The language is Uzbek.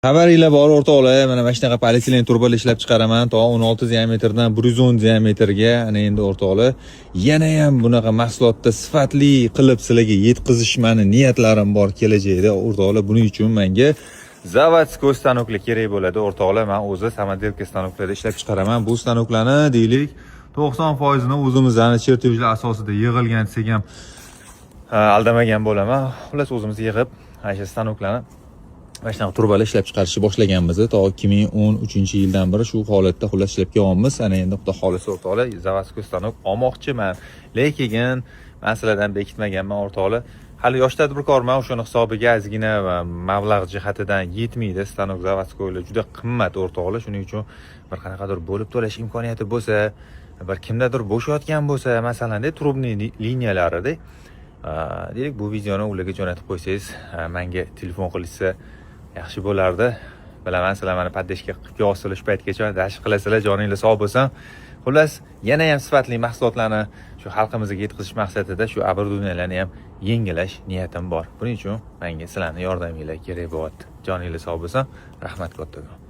Xabaringlar bor, o'rtoqlar, mana shunaqa polietilen trubalar ishlab chiqaraman, to 16 diametrdan 110 diametrga. Ana endi, o'rtoqlar, yana ham bunaqa mahsulotni sifatli qilib sizlarga yetkazish mani niyatlarim bor kelajakda, o'rtoqlar. Buning uchun menga заводской stanoklar kerak bo'ladi, o'rtoqlar. Men o'zi самоделка stanoklarda ishlab chiqaraman. Bu stanoklarni, deylik, 90 foizini o'zimizni chertejlar asosida yig'ilgan desak ham aldamagan bo'laman. Xullas, o'zimiz yig'ib, ana shu stanoklarni, mana shunaqa trubalar ishlab chiqarishni boshlaganmiz. To 2013 yildan beri shu holatda, xullas, ishlab kelyapmiz. Ana endi, xudo xohlasa, o'rtoqlar, заводской stanok olmoqchiman, lekin man sizlardan bekitmaganman, o'rtoqlar. Hali yosh tadbirkorman, o'shani hisobiga ozgina mablag' jihatidan yetmaydi. Stanok заводской lar juda qimmat, o'rtoqlar. Shuning uchun bir qanaqadir bo'lib to'lash imkoniyati bo'lsa, bir kimdadir bo'shayotgan bo'lsa, masalanda, трубный liniyalarida, deylik, bu videoni ularga jo'natib qo'ysangiz, manga telefon qilishsa, yaxshi bo'lardi. Bilaman, sizlar mani поддержка qilib kelyapsizlar shu paytgacha, dash qilasizlar, joninglar sog' bo'lsin. Xullas, yana ham sifatli mahsulotlarni shu xalqimizga yetkazish maqsadida shu оборудования larni ham yangilash niyatim bor. Buning uchun menga sizlarni yordaminglar kerak bo'lyapti. Joninglar sog' bo'lsin, rahmat kattakon.